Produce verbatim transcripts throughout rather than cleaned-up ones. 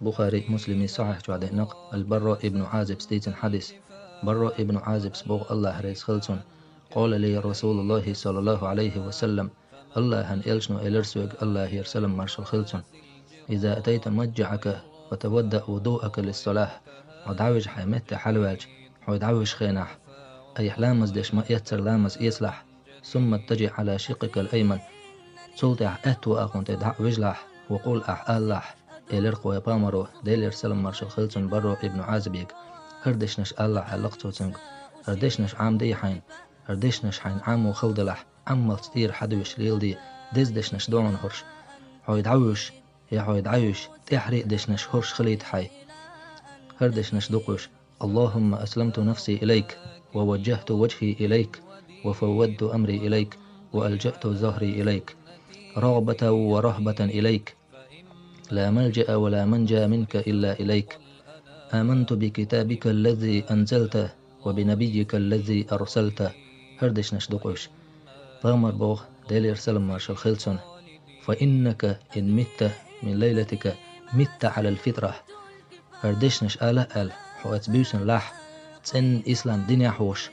Бухари, Муслими сахьихь чохь деана-кх Аль-Барро ибн Ӏазибс дийцина хьадис. Барро ибн Ӏазибс боху, Аллахь реза хила цунна: «Къала ли Расулуллахи саллаллаху Ӏалайхи ва саллам», Аллахьан элчано элира соьга, Аллахьера салам маршалла хила цунна: «Иза атайта маджаӀака, фатаваддаъ вудуъака лиссалахь». Хьо дӀавижа хьайн метте хьалаваьлча, хьо дӀавижа хенахь, айхьа ламаз деш ма эццара ламаз эцалахь, сумма иттаджиъ Ӏала шиккъикал айман. Цул тӀаьхьа аьтту акхунна тӀе дӀа а вижалахь, ва къул, ахь алалахь, элира-кх вай Пайхамаро, Делера салам маршалла хила цунна, Барро ибн Ӏазибега: «ХӀара дешнаш алалахь», аьлла-кх цо цуьнга. «ХӀара дешнаш Ӏамаде хьайна, хӀара дешнаш хьайна Ӏамо хила делахь, Ӏаммалц тӀера хьадуьйш леладе, деза дешнаш ду хьуна хӀорш. Хьо дӀавуьйш, я хьо дӀавуьйш, тӀаьххьара а дешнаш хӀорш хилийта хьайн. ХӀара дешнаш ду-кх уьш: Аллахумма асламту нафси илайк, ва ваджжахту ваджхи илайк, ва фаввадту амри илайк, ва алджаъту захри илайк, рагӀбатан ва рахӀбатан илайк. Ла малджаъа ва ла манджа минка илла илайк. Аманту би китабика аллази анзалта ва би набиййика аллази арсалта». ХӀара дешнаш ду-кх уьш. Пайхамара боху, Делера салам маршалла хила цунна: «Фа иннака ин митта мин лайлатика, митта Ӏалал фитра». ХӀара дешнаш ала а аьлла, хьо оцу буьйсанна лахь, цӀенна ислам динехь а волуш,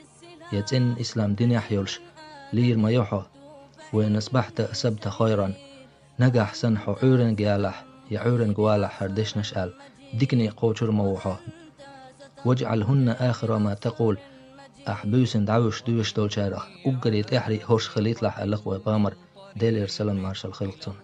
я цӀенна ислам динехь а йолуш, лийр ма ю хьо. «Ва ин асбахьта асабта хайран». Нагахь санна хьо Ӏуьйранга ялахь, я Ӏуьйранга валахь, хӀара дешнаш аьлла, дикане кхочур ма ву хьо. «ВаджӀалхӀунна ахира ма такъул». Ахь буьйсанна дӀавуьйш доьшуш долчарах уггаре тӀаьххьара а хӀорш хилийталахь, аьлла-кх вай Пайхамара, Делера салам маршалла хила цунна.